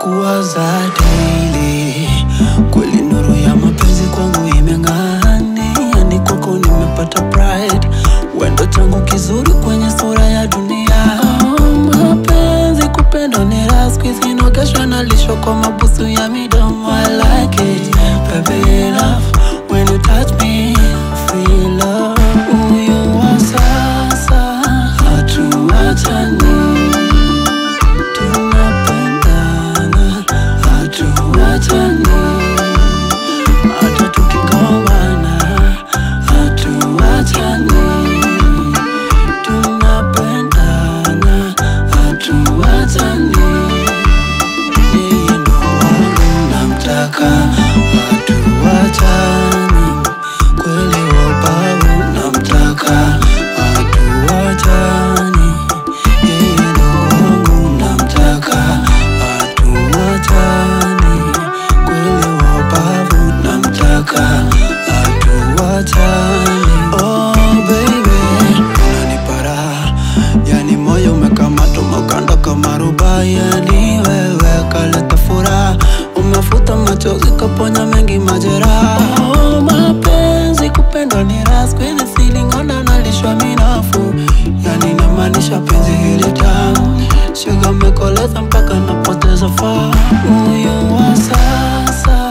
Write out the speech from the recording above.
Nakuwaza daily, kweli nuru ya mapenzi kwangu imeng'aa, yani kwako nimepata pride, wendo changu kizuri kwenye sura ya dunia. Oh, mapenzi kupendwa ni raha, siku hizi nogeshwa nalishwa kwa mabusu ya midomo. I like it, baby love, when you touch me, feel love. Huyu wa sasa hatuachani, tunapendana hatuachani, hata tukigombana hatuachani, tunapendana hatuachani. Yeye ndo wangu namtaka, hatuachani, kweli wa ubavu namtaka, hatuachani. Yeye ndo wangu namtaka, hatuachani, kweli wa ubavu namtaka, hatuachani. Oh baby, unanipa raha, yani moyo umekamata umekanda kama rubaa, yani wewe kaleta furaha, umefuta machozi kaponya mengi majeraha. Oh, mapenzi kupendwa ni raha, siku hizi siling'ona nalishwa minofu, yani namaanisha penzi hili tamu, shuga umekoleza mpaka napoteza fahamu. Huyu wa sasa